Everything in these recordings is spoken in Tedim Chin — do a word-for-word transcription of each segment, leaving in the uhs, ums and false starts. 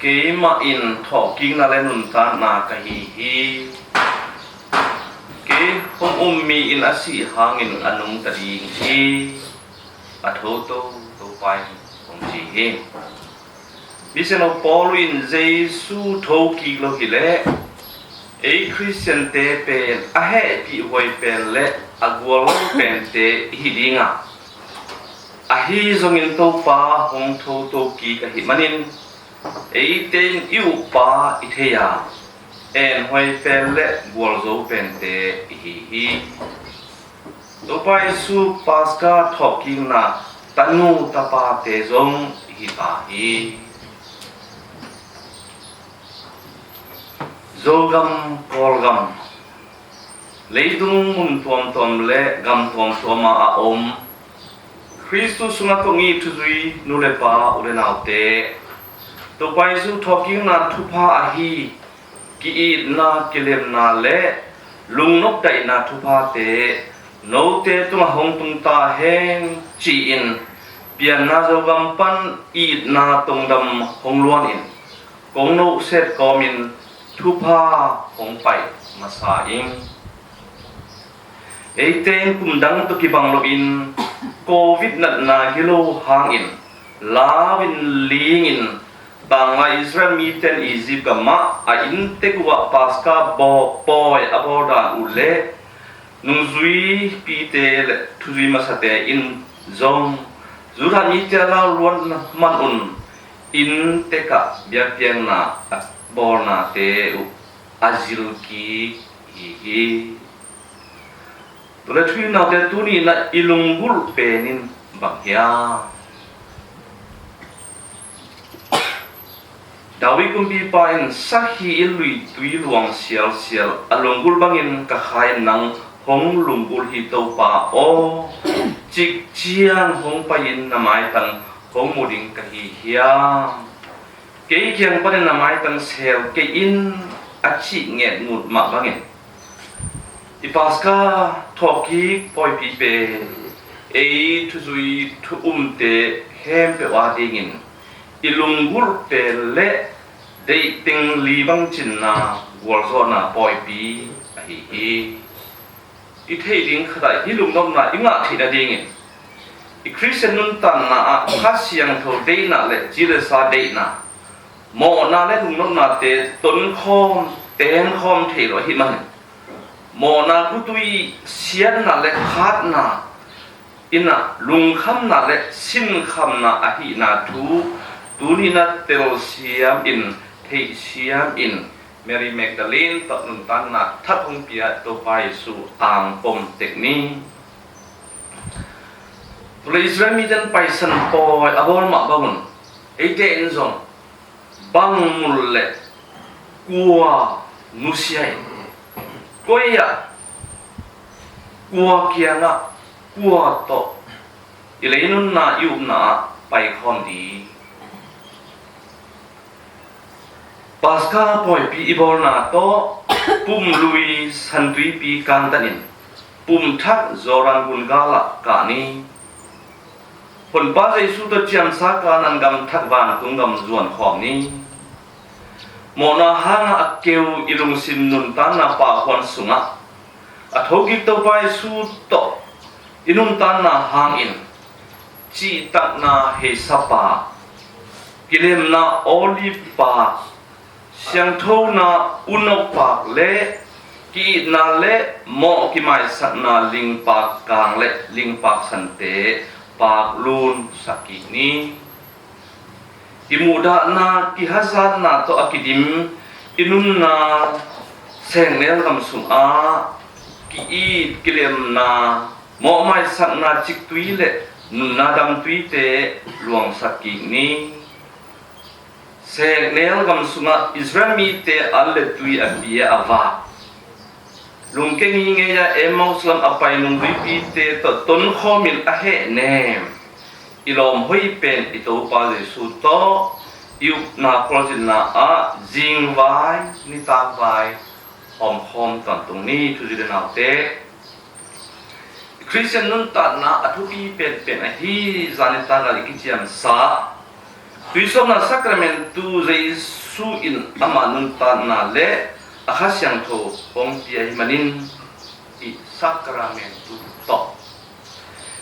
Keimah in thawhkikna le nuntakna ka hi hi. Kei hong um mi in a sih hangin a nungta ding hi. A thoto Topa in hong ci hi. Misiangtho Paul in Jesu thokik lo hileh ei Khristiante pen a hehpih huai pen le a gual pente i hi ding a, ahi zongin Topa hong thoto kik ahih manin eite in i uppa i thei a, enhuai pen le gualzo pente i hi hi. Topa Jesu Paska thawhkikna tanu tapate zong i hi ta hi. Zogam, Kawlgam, leitung mun tuamtuam le gam tuamtuam ah a om Khristu sungah kong it thuzui nu le pa, u le naute, Topa Jesu thawhkikna thupha ahi ki-itna, kilemna le lungnop daihna thuphate note tungah hong tung ta hen ci-in Pianna Zogam pan itna tongdam hong luan in kong nohset kawmin thupha hong pai masa ing. Eite in kum dang tawh kibang loin Covid natna gilo hangin lau in ling in tanglai Israel mite in Egypt gamah a inntek uhah Paska baw, pawi a bawl dan uh le nungzuipite le thuzui masate in zong Judah mite a lau luat manun inntek ah biakpiakna a bawlnate uh a zil kik hi hi. Tua le thu i naute, tuni in ah i lunggulh pen in bang hiam? David kumpipa in sakhi in luitui luang sialsial a lunggulh bangin ka kha in nang hong lunggulh hi Topa aw, cik ciang hong pai in na maitang hong mu ding ka hi hiam? Kei kiang panin na maitang sel kei in a cih ngetngut mah bangin i Paska thawhkik pawipi pen ei thuzui thu umte khempeuh adingin i lunggulh pen le deihteng li bang cinna gualzawhna pawipi ahi hi. I theih ding khat ah hih lungnopna i ngah theih nadingin i Khristian nuntakna ah Kha Siangtho deihna le ci le sa deihna, mawhna le lungnopnate tonkhawm, tenkhawm thei lo ahih manin mawhna gutui siatna le khatna in ah lungkhamna le sinkhamna ahihna thu tuni in ah telsiam in, theihsiam in, Mary Magdalene tawh nuntakna thak hong pia Topa Jesu angpom tek ni. Tua le Israel mite in Paisan pawi a bawl mah bangun eite in zong bang mul le kua nusia in, koi ah, kua kiangah, kua tawh i lei nunna i upna ah paikhawm ding? Paska pawipi i bawlna tawh pumlui Santuipi kantanin pumthak Jordan gun galah kah ni. Honpa Jesu tawh ciamsa Kanaan gam thak vantung gam zuankhawm ni. Mawhna hangah a keu i lungsim nuntakna pahhuan sungah a thokik Topa Jesu tawh i nuntakna hangin cihtakna heisa pak, kilemna olive pak, siangthona unok pak le ki-itna le mawh kimaisakna lingpak kang le lingpak sante pak lunsak kik ni. Kimuhdahna, kihazatna tawh a kidim i nunna sengnel gam sungah ki-it kilemna, mawhmaisakna ciktui le nunna damtuite luangsak kik ni. Sengnel gam sungah Israel mite al le tui a pia a vak, lungkia ngingei a Emmaus lam a pai nungzuipite tawh tonkhawmin a hehnem i lawm hoih pen i Topa Jesu tawh i upna khualzinna ah zingvai nitakvai hawmkhawm tawntung ni. Thuzui le naute, Khristian nuntakna a thupi penpen ahi zanitak ah i kiciamsa Tuisuahna sakramentu Jesu in ama nuntakna le a Kha Siangtho hong pia hi manin, i sakramentu tawh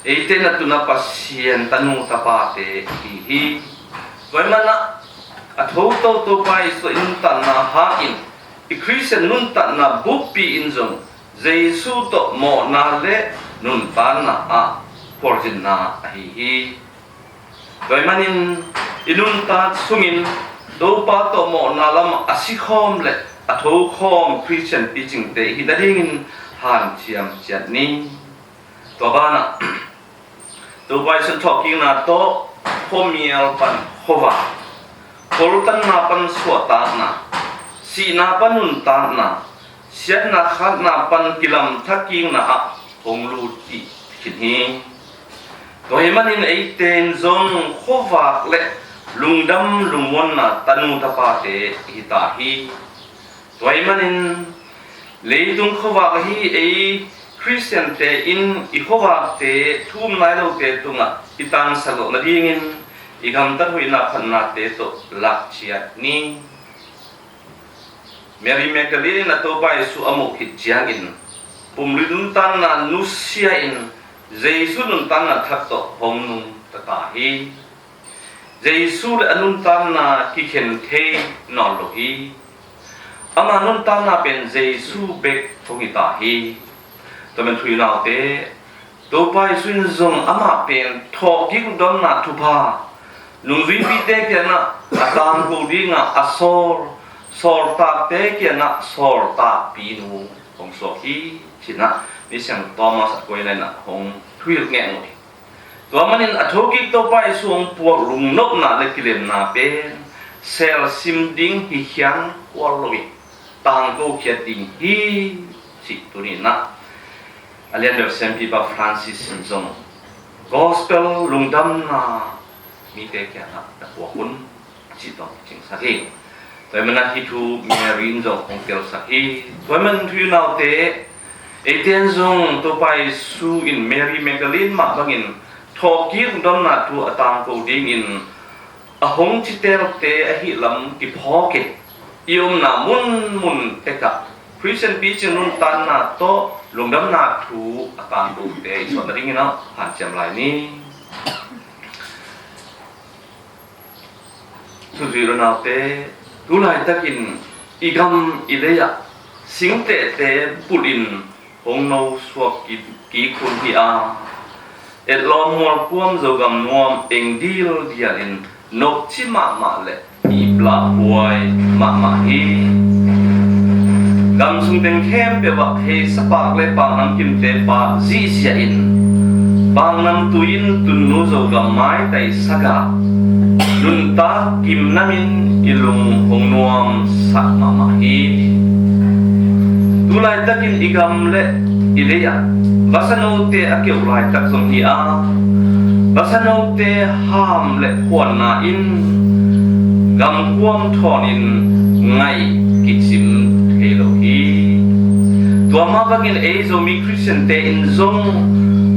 eite na tuna Pasian tanu tapate hi hi. Tua hi manah a tho toto pa i suah i nuntakna hangin i Khristian nuntakna bukpi in zong Jesu tawh mawhna le nuntakna ah khualzinna ahi hi. Tua hi manin i nuntak sungin Topa tawh mawhna lam a sikhawm le a thokhawm Khristian picingte i hih nadingin hanciam ciat ni. Tua banah Topa i sun thawhkikna tawh khuamial pan khuavak, kholtanna pan suahtakna, sihna pan nuntakna, siatna khatna pan kilamthak kikna ah hong lut i khin hi. Tua hi manin eite in zong khuavak le lungdam lungmuanna tanu tapate hi ta hi. Tua hi manin leitung khuavak ahi ei Khristiante in i khuavakte thu um nai lote tungah i tangsak loh nadingin i gamtat hoihna phatnate tawh lak ciat ni. Mary Magdalene in a Topa Jesu a muh khit ciangin pumlui nuntakna nusia in Jesu nuntakna thak tawh hong nungta ta hi. Jesu le a nuntakna kikhen thei nawn lo hi. Ama nuntakna pen Jesu bek hong hi ta hi. Tua man thuinaute, Topa Jesu in zong amah pen thawhkik lungdamna thupha nungzuipite kiangah a tangko dingah a sawl, sawltakte kiangah sawltakpinu hong suak hi, cinah Misiang Thomas Aquinas in hong thuhilh ngeh uh hi. Tua manin a thokik Topa Jesu hong puak lungnopna le kilemna pen selsim ding hi khiang kual loin tangko khiat ding hi, cih tuninah a lianbel siampipa Francis in zong gospel lungdamna mite kiangah na puak un, cih tawh cingsak hi. Tua hi manah hih thu Mary in zong hong telsak hi. Tua hi man thuhilh naute, eite in zong Topa Jesu in Mary Magdalene mah bangin thawhkik lungdamna thu a tangko dingin a hong citelte ahi lam kiphawkin i omna munmun tekah Khristian picing nuntakna tawh lungdamna thu a tangkote i suah nadingin ah hanciam lai ni. Thuzui lo naute, tu laitakin i gam i lei-ah singtehte bulhin hong no suak kik hun hi a, etlawm mualkuam Zogam nuam eng dildialin nokci mahmah le iplahhuai mahmah hi. Gam sung teng khempeuh ah heisa pak le paknam kimte pak zihziah in paknam tui in tunnu Zogam maitai sagah nuntak gimnamin i lung hong nuamsak mahmah hi. Tu laitakin i gam le i lei-ah vasanote a keuh laitak zong hi a, vasanote ham le khuanna in gamkuam thawnin ngaih kicim thei lo hi. Tua mah bangin ei Zomi Khristiante in zong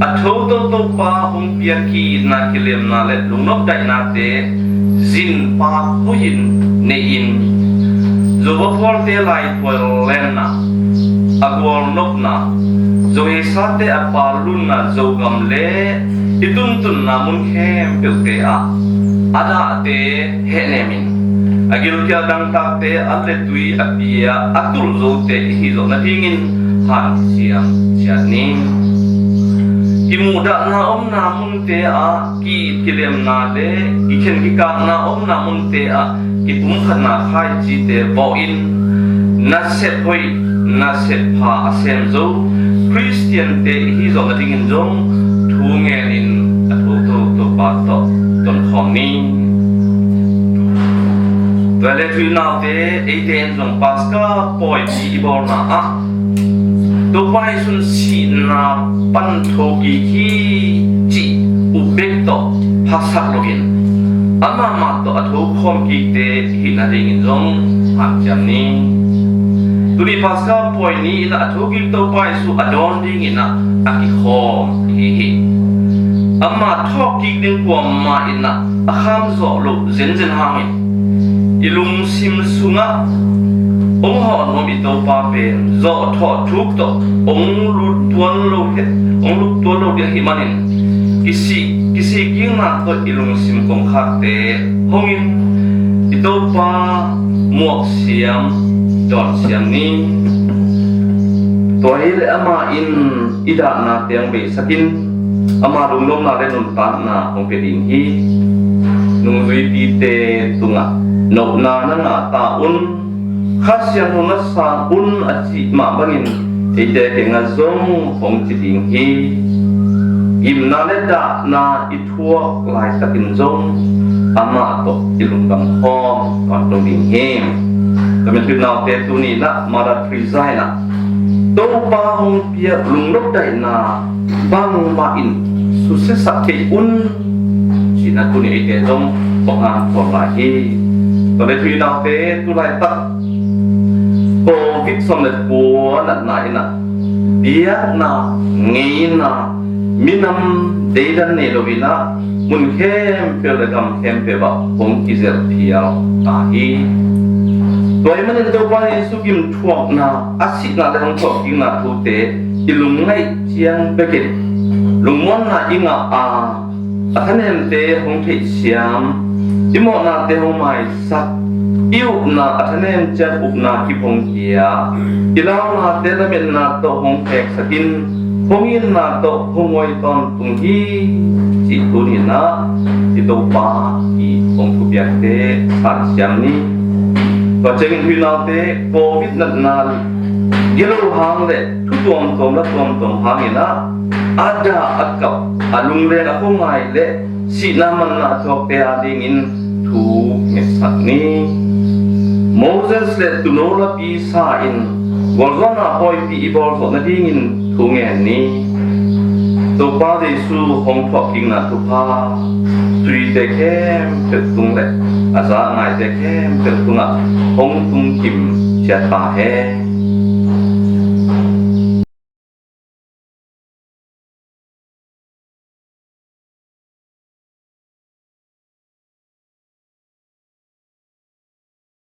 a tho Topa hong piak ki-itna, kilemna le lungnop daihnate zin pak hoihin nei-in Zo vaphualte laitual lenna, a gualnopna, Zo heisate a palunna Zogam le i tuntunna mun khempeuhte ah a dahte hehnemin a gilkial dangtakte a letui a pia a tulh zote i hi zawh nadingin hanciam ciat ni. Kimuhdahna omna munte ah ki-it kilemna le kikhen kikakna omna munte ah kipumkhatna khaicite vawhin nasep hoih nasep pha a sem zo Khristiante i hi zawh nadingin zong thu ngenin a tho Topa tawh tonkhawm ni. Tua le thuhilh naute, eite in zong Paska pawipi i bawlna ah Topa Jesu in sihna pan thokik hi cih up bek tawh phasak loin amah mah tawh a thokhawm kikte i hih nadingin zong hanciam ni. Tuni Paska pawi ni-in ah a thokik Topa Jesu a dawn dingin ah a kikhawm i hi hi. Amah thawhkik ding kuamah in ah a kham zawh loh zenzen hangin i lungsim sungah hong hawh nuam i Topa pen zawhthawh thuk tawh hong lut tuan lo het, hong lut tuan lo ding ahih manin kisik, kisik kikna tawh i lungsim kongkhakte hongin i Topa muaksiam dawnsiam ni. Tua hi leh amah in i dahna teng beisakin ama lungnopna le nuntakna hong pia ding hi. Nungzuipite tungah nopna na ngah ta un, Kha Siangtho na sang un a cih mah bangin eite kiangah zong hong ci ding hi. Gimna le dahna i thuak laitakin zong amah tawh i lungdam khawm tawntung ding hi. Ka min tuinaute, tuni inah Mother Teresa inah Topa hong piak lungnop daihna bangmah in susiasak kei un cihna tuni eite zong kong hanthawn lai hi. Tua le tuinaute, tulaitak Covid sawm le kua natna inah biakna, ngeina, minam deidan nei lo inah mun khempeuh le gam khempeuh ah hong kizelh phial ta hi. Tua ahih manin Topa Jesu gimthuakna, a sihna le hong thawhkikna thute i lungngaih ciang bekin lungmuanna i ngah a, a thanemte hong theihsiam, i mawhnate hong maisak, i upna a thanem ciang upna kip hong pia, i launate lametna tawh hong pheksakin hong itna tawh hong ngawi tawntung hi, cih tuni inah i Topa i hong thupiakte sansiam ni. Tua ciangin tuinaute, Covid natna gilo hang le thu tuamtuam la tuamtuam hang inah a dah a kap, a lungleng a khuangai le sihna manna a thuakte adingin thu ngetsak ni. Moses le Tuuno lapi sa-in gualzawhna pawipi i bawlzawh nadingin thu ngen ni. Topa Jesu hong thawhkikna thupha tuite khempeuh tung le a za a ngaite khempeuh tungah hong tungkim ciat ta hen.